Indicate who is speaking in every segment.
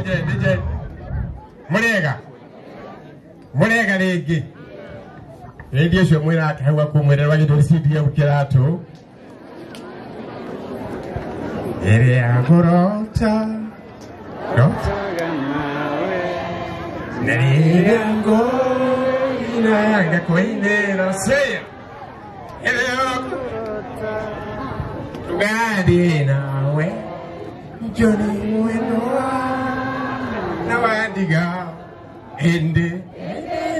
Speaker 1: DJ DJ murega murega ringi ringi ucio mwirake hau akumwirerwa githuri CDM kiratu iria ngurota na riria ngũina ngakuinĩra say iria ngathiĩ nawe Johnny mwendwa na wandiga ĩndĩ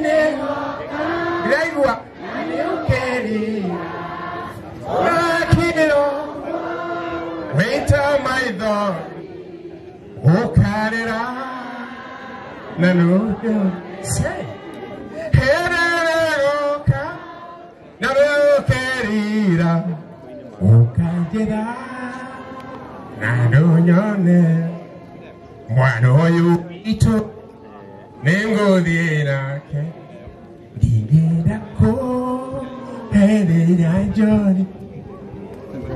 Speaker 1: ndĩraigua nĩũkerira ũrakĩrwo wĩta maitho ũkarĩra na nũndũ herererũka na rũkerira ũkanjĩra na ndũnyone mwana ũyũ witũ nĩngũthiĩ nake ndingĩenda kũherera Johnny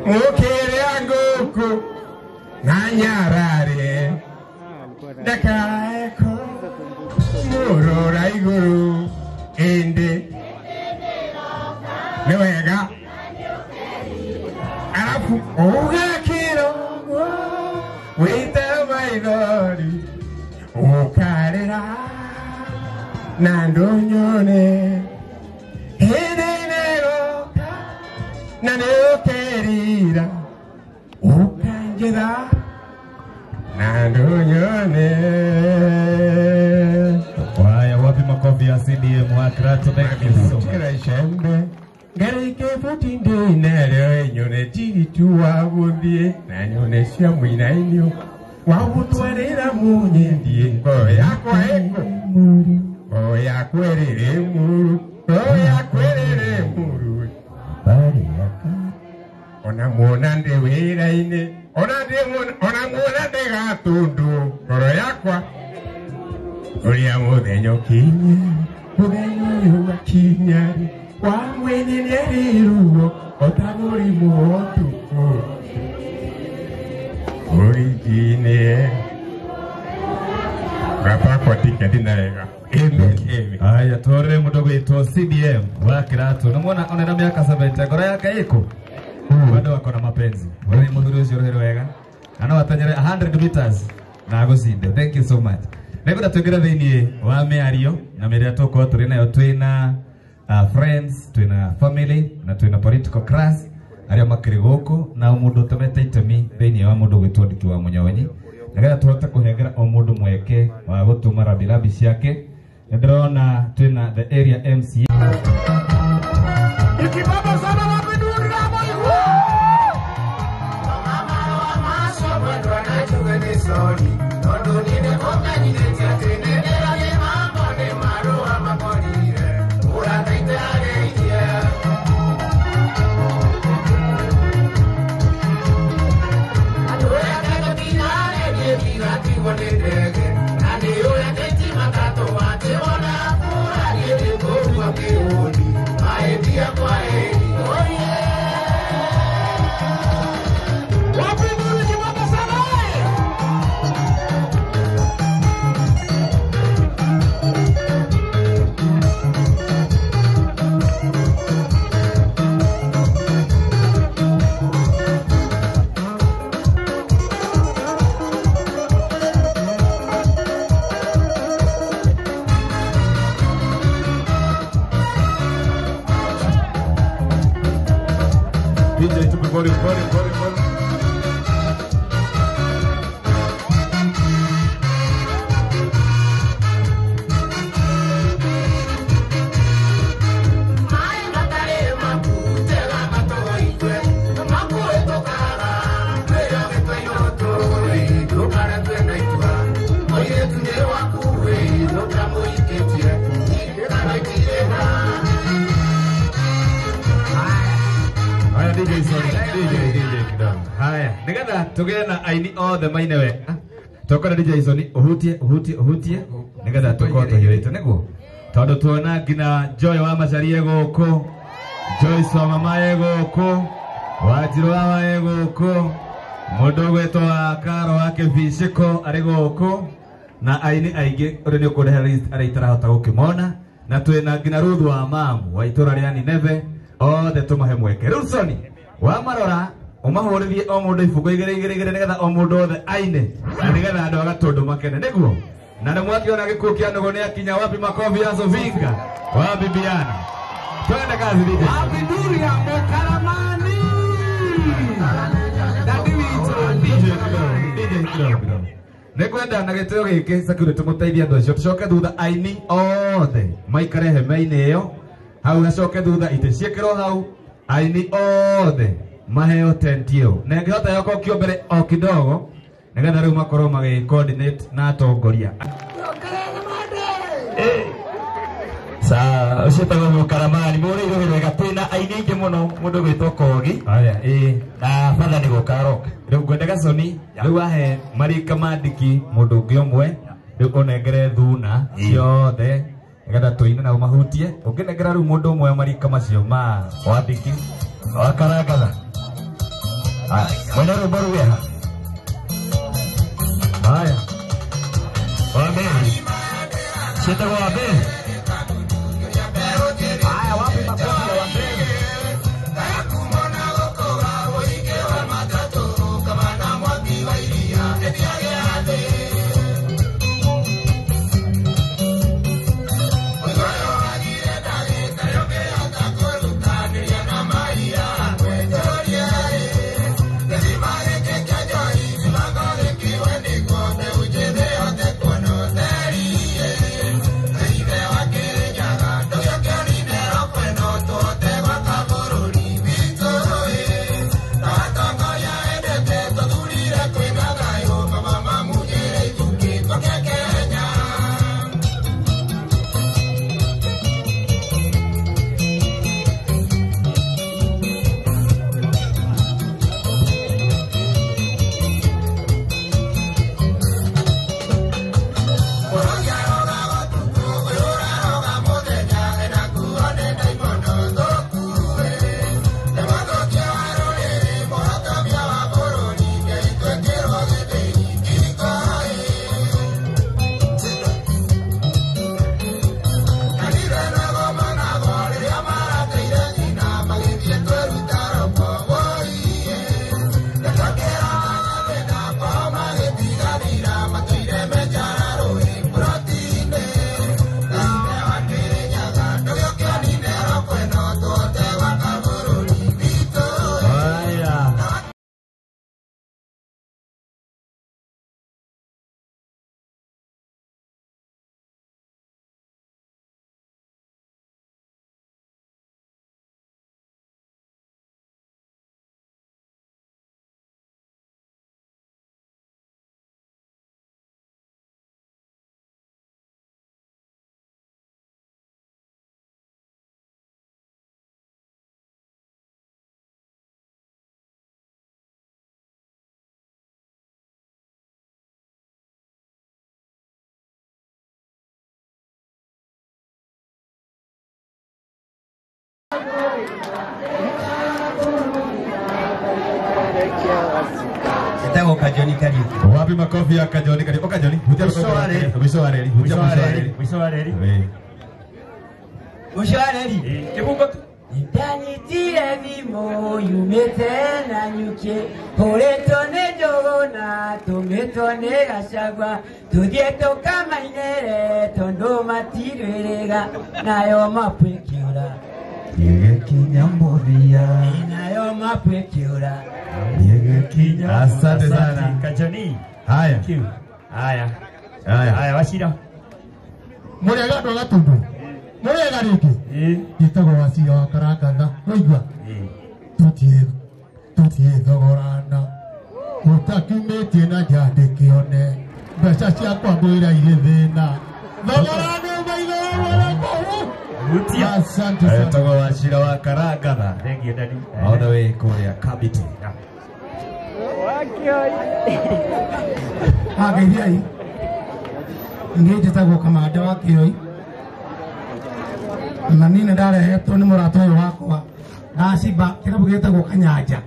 Speaker 1: mũkĩrĩa ngũkũ na nyarare ndakae kũmũrora igũrũ ĩndĩ nĩ wega arabu ũgakĩrwo wĩte maithori ũkarĩra na ndũnyone hĩndĩ nĩroka na nĩũkerira ũkanjĩra na ndũnyone.
Speaker 2: Haya, wapi makofi ya CDM wa Kirato? Thank you so much.
Speaker 1: Icembe ngarĩke buti nerĩo nyone tigiti wa gũthiĩ na nyone cia mũinainio wa gũtwarĩra mũnyendie ngoro yakwa ĩkũ ngoro yakwa ĩrĩrĩ muru ngoro yakwa ĩrĩrĩ muru ona muona ndĩ wĩra-inĩ ona muona ndĩ gatũndũ ngoro yakwa ũrĩa mũthenya ũkinye mũthenya ũyũ wakinya wa mwene nĩarĩ ruo o ta mũrimũ wa ũtukũ ũrigi-inĩ gabakwa tiketi na wega.
Speaker 2: Haya, tore mũndũ gwĩtwo CDM wa Kirato nĩmuona ona na mĩaka 70 ngoro yake ĩkũ bado wako na mapenzi wewe mũthuri ũcio ũrĩ wega na no atanyere 100 meters na agũcinde. Thank you so much. Nĩngwenda tũingĩre thĩinĩ wa mĩario na mĩrĩa tũgũkorwo tũrĩ nayo twĩna friends, twĩna family na twĩna political class arĩa makĩrĩ gũkũ na o mũndũ ũtemete itemi thĩinĩ wa mũndũ gwĩtwo Ndiki wa Munyonyi nĩgetha tũhote kũhengera o mũndũ mweke wa gũtũma rambirambi ciake. Nĩndĩrona twĩna the area MCA Haya, nigetha tugĩe na aini othe maine wega tokora DJ Soni uhutie uhutie uhutie nigetha tukorwo tũhiũrĩte nĩguo tondũ tuona nginya Joy wa Macharia gũkũ, Joyce wa mama e gũkũ, Wanjirũ wa e gũkũ, mũndũ ũgwĩtwo wa Karo wa Kĩbicĩko arĩ gũkũ. Na aini aingĩ ũrĩa nĩ ũkũrehe list arĩa itarahota gũkĩmona. Na twĩna nginya Ruth wa mamu wa itũra rĩa Nineve, othe tũmahe mweke. Rĩu Soni, wamarora ũmahũrithie o mũndũ ibungo igĩrĩ igĩrĩ igĩrĩ nĩgetha o mũndũ othe aine na nĩgetha andũ a Gatũndũ makene, nĩguo? Na nĩ mwakĩona gĩkuũ kĩa nũgũ nĩ akinya. Wapi makobi ya Sofinga wa Bibiana? Twende kazi DJ.
Speaker 1: Wapi nduru ya Mũkaramani? Dadi witũ.
Speaker 2: DJ kidogo, DJ kidogo kidogo. Nĩngwenda na gĩtĩo gĩkĩ security mũteithie andũ acio tũcoke thutha aini othe maikare hema-inĩ ĩyo hau, hacoke thutha itĩ ciĩkĩrwo hau, aini othe maheo tent ĩyo na ĩngĩhota yokokio mbere o kidogo nĩgetha rĩu makorwo magĩ coordinate na atongoria.
Speaker 3: Sawa, ũcio wĩtagwo Mũkaramani mũrĩirwo wega. Twĩna aini aingĩ mũno, mũndũ gwĩtwo Kogi
Speaker 2: Aya, ĩĩ.
Speaker 3: na batha nĩ gũka aroka.
Speaker 2: Rĩu ngwendaga Soni, rĩu wahe marika mandiki mũndũ ũngĩ ũmwe, rĩu ũnengere thuna ciothe nĩgetha tũine na ũmahutie. Ũngĩnengera rĩu mũndũ ũmwe marika macio ma wandiki.
Speaker 3: Wakarangatha mwene rwĩmbo rũu eha.
Speaker 2: Haya.
Speaker 3: Wamberi ciĩtagwo Wamberi.
Speaker 1: Haya, wapi makofi ya Wamberi?
Speaker 2: Haya.
Speaker 4: Etagwo Kajoni Kariuki.
Speaker 2: Wapi makofi ya Kajoni Kariuki? O Kajoni, hutia
Speaker 4: Mwisho wa reli.
Speaker 2: Mwisho wa reli, hutia
Speaker 4: Mwisho wa
Speaker 2: mwisho wa
Speaker 4: reli.
Speaker 2: reli.
Speaker 5: Mwisho wa reli.
Speaker 2: Wee.
Speaker 4: Mwisho wa reli.
Speaker 5: Kĩbungo tu.
Speaker 4: Ndanyitire thimũ yumĩte na nyuki hũrĩtwo nĩ njũgũna tũmĩtwo nĩ gacagua tũthiĩ tũkamainĩre tondũ matirwĩrĩga nayo mapwĩkĩũra.
Speaker 2: Gĩgĩkinya mũthia.
Speaker 4: Nayo mapwĩkĩũra.
Speaker 2: Gĩgĩkinya. Asante sana.
Speaker 5: Kajoni.
Speaker 2: Haya.
Speaker 5: Thank you. Haya.
Speaker 2: Haya.
Speaker 5: Haya Wachira.
Speaker 1: Mũrĩega andũ a Gatũndũ? Mũrĩega rĩngĩ? Njĩtagwo Wacira wa Karangatha. Waigua? Tũtiĩ thogorana ũtakiumĩtie na njandĩkĩone mbeca ciakwa ngwĩra irĩ thĩna thogorana maigoro.
Speaker 5: Hutia.
Speaker 1: Asante sana.
Speaker 2: Etagwo Wachira wa Karangatha.
Speaker 5: Thank you daddy.
Speaker 2: All the way kũrĩa Kabiti.
Speaker 1: Ageithiai, niĩ njĩtagwo Kamande wa Kĩoi na niĩ nĩ ndarehetwo nĩ mũrata ũyũ wakwa ndacimba kĩrabu gĩtagwo Kanyanja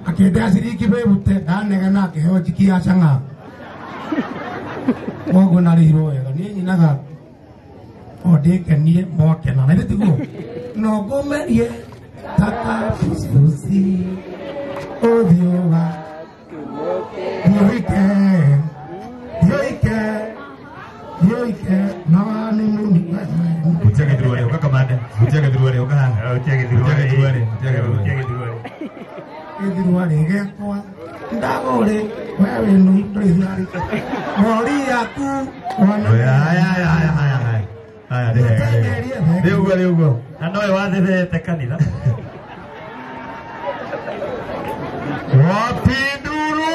Speaker 1: akĩndea ciringi bĩbute ndanegena akĩheo njiki ya chang'aa.
Speaker 6: Koguo narĩirwo wega niĩ nyinaga o ndĩkenie mwakena na ithe tiguo no ngũmerie takabucuci ũthiũ wa thiũike thiũike thiũike na nĩ mũni.
Speaker 2: Hutia gĩthurwa ũka kamande. Hutia gĩthurwa ũka haha. Hutia gĩthurwa. Hutia gĩthurwa.
Speaker 6: Gĩthurwa gĩgekwa ndagũrĩ we wĩ nui ndũrĩ thirari rori yaku
Speaker 2: Haya haya haya haya haya. Haya nĩ ũguo nĩ ũguo.
Speaker 3: Na nowe wathethete kanitha.
Speaker 1: Wapinduru.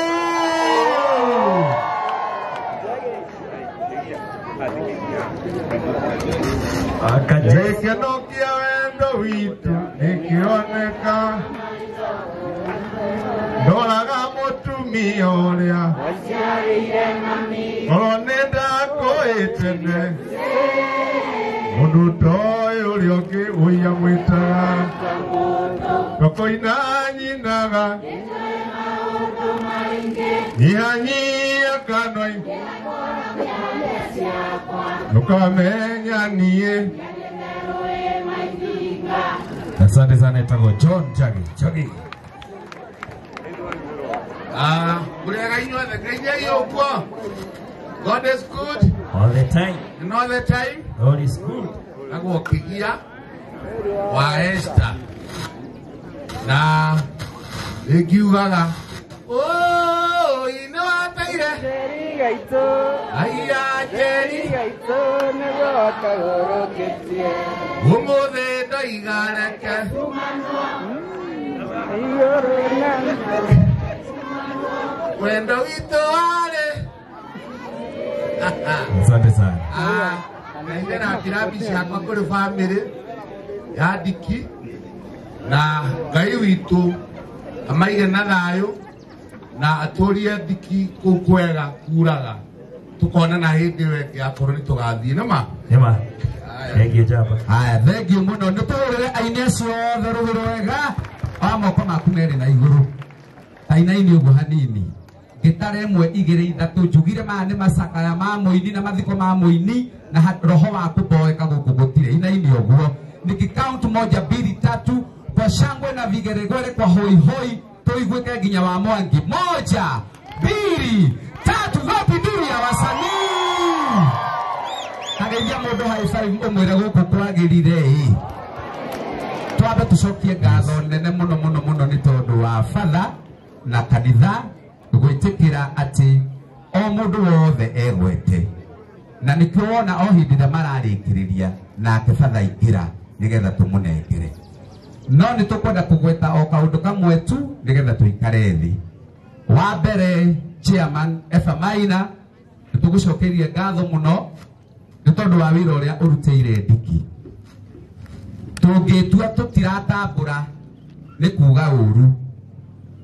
Speaker 1: Gĩkeno kĩa wendo witũ gĩkĩoneka ndoraga mũtumia ũrĩa korwo nĩ ndakũĩ tene mũndũ toĩ ũrĩa ũngĩ ũiya mwĩtaga tũkũina nyinaga nyihanyihia kanua ndũkamenya niĩ.
Speaker 2: Asante sana etagwo John Njagi.
Speaker 3: Njagi.
Speaker 7: Kurega inyuothe Ngai nĩaiyũkwo. God is good
Speaker 3: all the time.
Speaker 7: And all the time.
Speaker 3: God is good.
Speaker 7: Naguo Kigia wa Esther na ĩngiugaga ũi nĩ wateire aiya njeri ũmũthĩ ndoiga reke wendo witũ warĩ.
Speaker 2: Asante sana.
Speaker 7: Ngaigĩra kĩrabi ciakwa kũrĩ bamĩrĩ ya Ndiki na Ngai witũ amaige na thayũ na atũrie Ndiki kũu kwega kuraga tũkonana hĩndĩ ĩyo ĩngĩ akorwo nĩ tũgathiĩ nĩ ma.
Speaker 3: Nĩ ma. Thengiũ njamba.
Speaker 8: Haya thengiũ mũno nĩ tũhũrĩre aini acio othe rũhĩ rwega wa moko maku merĩ na igũrũ tainaini ũguo hanini gĩtara ĩmwe igĩrĩ ithatũ njugire maya nĩ macakaya ma mũini na mathiko ma mũini na roho wa kũmboeka gũkũ gũtirĩ inaini ũguo nikikaunt 1 2 3 kwa shangwe na vigeregere kwa hoi hoi tuiguike nginya wa Mwangi 1 2 3 wapi nduru ya wasanii kageithia mũndũ high five ũmwĩre gũkũ kwagĩrire ĩ twambe tũcokie ngatho nene mũno mũno mũno nĩ tondũ wa batha na kanitha gwĩtĩkĩra atĩ o mũndũ wothe egwete na nĩkĩo wona o hĩndĩ ĩrĩa mararĩkĩrĩria nake batha ingĩra nĩgetha tũmũnengere no nĩ tũkwenda kũgweta o kaũndũ kamwe tu nĩgetha tũikare thĩ. Wa mbere chairman Eva Maina nĩ tũgũcokeria ngatho mũno nĩ tondũ wa wĩra ũrĩa ũrutĩire Ndiki. Tũngĩtua tũtiratambũra nĩ kuga ũru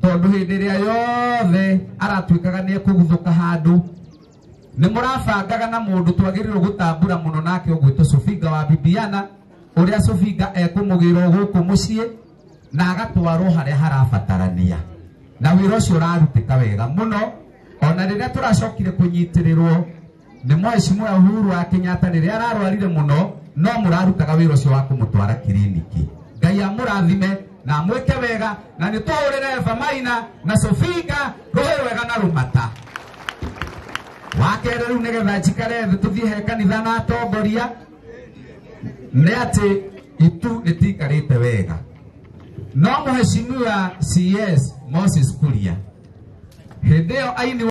Speaker 8: tondũ hĩndĩ ĩrĩa yothe aratuĩkaga nĩ ekũguthũka handũ nĩ mũrabangaga na mũndũ twagĩrĩirwo gũtambũra mũno nake ũgwĩtwo Sofinga wa Bibiana ũrĩa Sofinga ekũmũgĩrwo gũkũ mũciĩ na agatwarwo harĩa harabatarania na wĩra ũcio ũrarutĩka wega mũno ona rĩrĩa tũracokire kũnyitĩrĩrwo nĩ Mheshimiwa Uhuru wa Kenyatta rĩrĩa ararwarire mũno no mũrarutaga wĩra ũcio wa kũmũtwara kiriniki. Ngai amũrathime na amwĩke wega na nĩ tũhũrĩre Eva Maina na Sofinga rũhĩ rwega na rũmata. Wa kerĩ rĩu nĩgetha njikare thĩ tũthiĩ he kanitha na atongoria nĩ atĩ itu rĩtiikarĩte wega no Mheshimiwa CS Moses Kuria hĩndĩ ĩyo aini